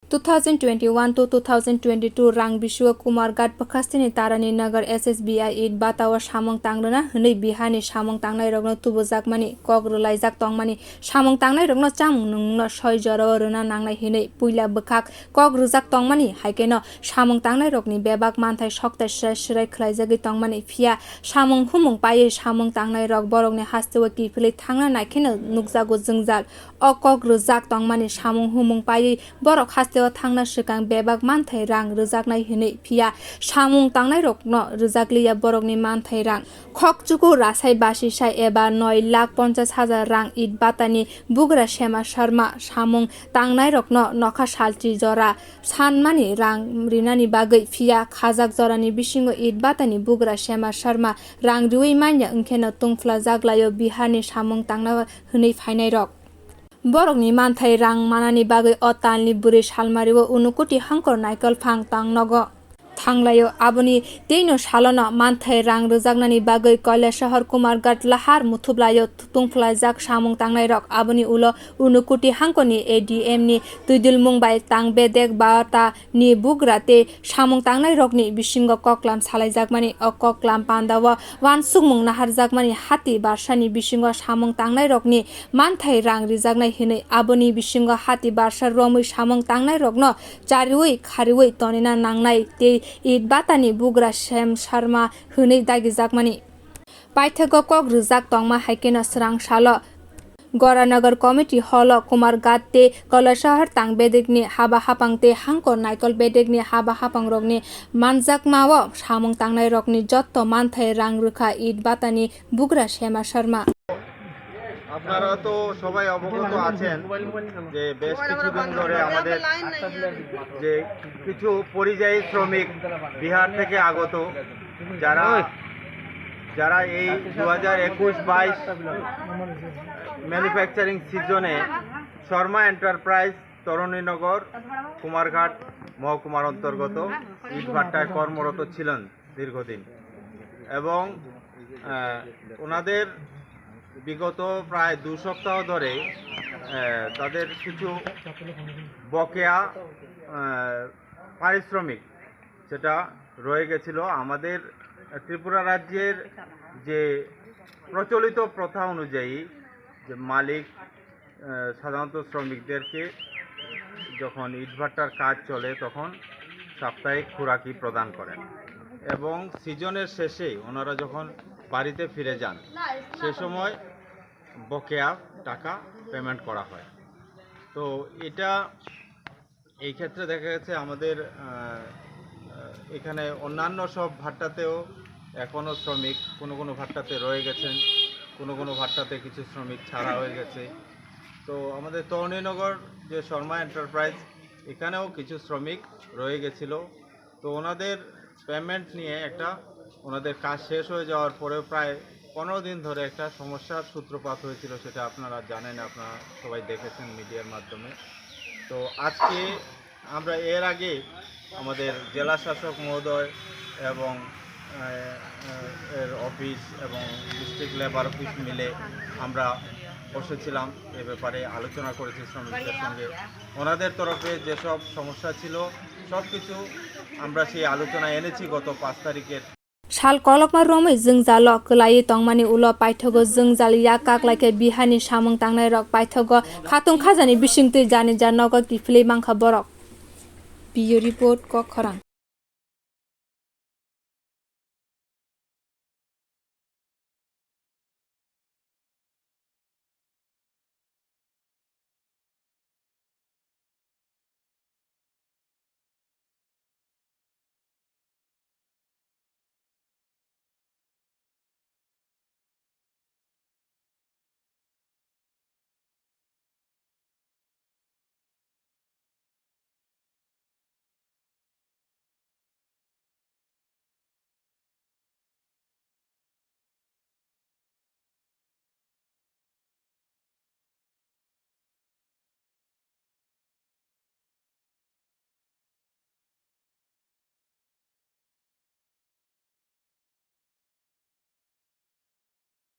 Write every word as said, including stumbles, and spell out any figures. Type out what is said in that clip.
Two thousand twenty-one to two thousand twenty-two rang bisingo Kumarghat bwkhasteni Tarani Nagar S S B I it bata o samung tangrwna hwnwi Bihar ni samung tangnai rokno tubujakmani kok rwlaijak tongmani, samung tangnai rokno chamung nwngmungno soi jora o rwna nangnai hwnwi puila bwkhak kok rwjak tongmani, hai kheno samung tangnai rokni bebak manthai soktai srai srai khwlaijagwi tongmani, phiya samung humung paiwi samung tangnai rok borokni hasteo kiphilwi thangna naikheno nukjago jwngjal. O kok rwjak tongmani samung humung paiwi borok hasteo thangna swkang bebak manthai rang rwjaknai hwnwi, phiya samung tangnai rokno rwjakliya borokni manthai rang. Khokchuku rasai basi sai eba noi lakh ponchas hajar rang it batani bugra Sema Sharma samung tangnai rokno nokha salchi jora sanmani rang rinani bagwi, phiya khajak jorani bisingo it batani bugra Sema Sharma rang riwi manya wngkheno tungphla jaglaio Biharni samung tangna hwnwi phainairok. Borokni manthai rang manani bagwi o talni bwrwi salmario unukuti hangkor naikol phang tang nogo. Thanglaio aboni teino salono manthai rang rwjaknani bagwi Kailasahar Kumarghat lahar muthuplaio tungphlaijak samung tangnairok. Aboni ulo unukuti hangkorni A D M ni twidulmung bai tang bedek bata ni bugra tei samung tangnai rokni bisingo koklam salaijakmani. O koklam pandao uansukmung naharjakmani hati barsani bisingo samung tangnai rokni manthai rang rijaknai hinwi aboni bisingo hati barsa romwi samung tangnai rokno chariwi khariwi tonina nangnai tei it batani bugra Sema Sharma hinwi dagijakmani. Paithago kok rwjak tongma hai kheno swrang salo Goranagar Committee Hall o Kumarghat tei Kailasahar tang bedekni haba hapang tei hangkor naikol bedekni haba hapang rokni manjakmao samung tangnai rokni jotto manthai rang rwkha it batani bugra Sema Sharma. আপনারা তো সবাই অবগত আছেন যে বেশ কিছুদিন ধরে আমাদের যে কিছু পরিযায়ী শ্রমিক বিহার থেকে আগত, যারা যারা এই দু হাজার একুশ বাইশ ম্যানুফ্যাকচারিং সিজনে শর্মা এন্টারপ্রাইজ তরুণীনগর কুমারঘাট মহকুমার অন্তর্গত ইটভাটায় কর্মরত ছিলেন দীর্ঘদিন এবং, আহ, ওনাদের বিগত প্রায় দু সপ্তাহ ধরে, আহ, তাদের কিছু বকেয়া, আহ, পারিশ্রমিক সেটা রয়ে গেছিল। আমাদের ত্রিপুরা রাজ্যের যে প্রচলিত প্রথা অনুযায়ী যে মালিক, আহ, সাধারণত শ্রমিকদেরকে যখন ইটভাটার কাজ চলে তখন সাপ্তাহিক খোরাকি প্রদান করেন এবং সিজনের শেষে ওনারা যখন বাড়িতে ফিরে যান সে সময় বকেয়া টাকা পেমেন্ট করা হয়। তো এটা এই ক্ষেত্রে দেখা গেছে আমাদের, আহ, আহ, এখানে অন্যান্য সব ভাট্টাতেও এখনও শ্রমিক কোনো কোনো ভাট্টাতে রয়ে গেছেন, কোনো কোনো ভাট্টাতে কিছু শ্রমিক ছাড়া হয়ে গেছে। তো আমাদের তরুণীনগর যে শর্মা এন্টারপ্রাইজ, এখানেও কিছু শ্রমিক রয়ে গেছিল। তো ওনাদের পেমেন্ট নিয়ে একটা, ওনাদের কাজ শেষ হয়ে যাওয়ার পরেও প্রায় পনেরো দিন ধরে একটা সমস্যার সূত্রপাত হয়েছিল, সেটা আপনারা জানেন, আপনারা সবাই দেখেছেন মিডিয়ার মাধ্যমে। তো আজকে আমরা এর আগে আমাদের জেলা শাসক মহোদয় এবং, আহ, আহ, এর অফিস এবং ডিস্ট্রিক্ট লেবার অফিস মিলে আমরা বসেছিলাম, এ ব্যাপারে আলোচনা করেছি শ্রমিকদের সঙ্গে। ওনাদের তরফে যেসব সমস্যা ছিল সব কিছু আমরা সেই আলোচনা এনেছি গত পাঁচ তারিখের। Sal kolokma romwi jwngjalo kwlaiwi tongmani ulo paithago jwngjal yak kaklaikhe Biharni samung tangnairok paithago khatung khajani bisingtwi jani ja nogo kiphilwi mankha borok. Bureau Report, Kok Khorang.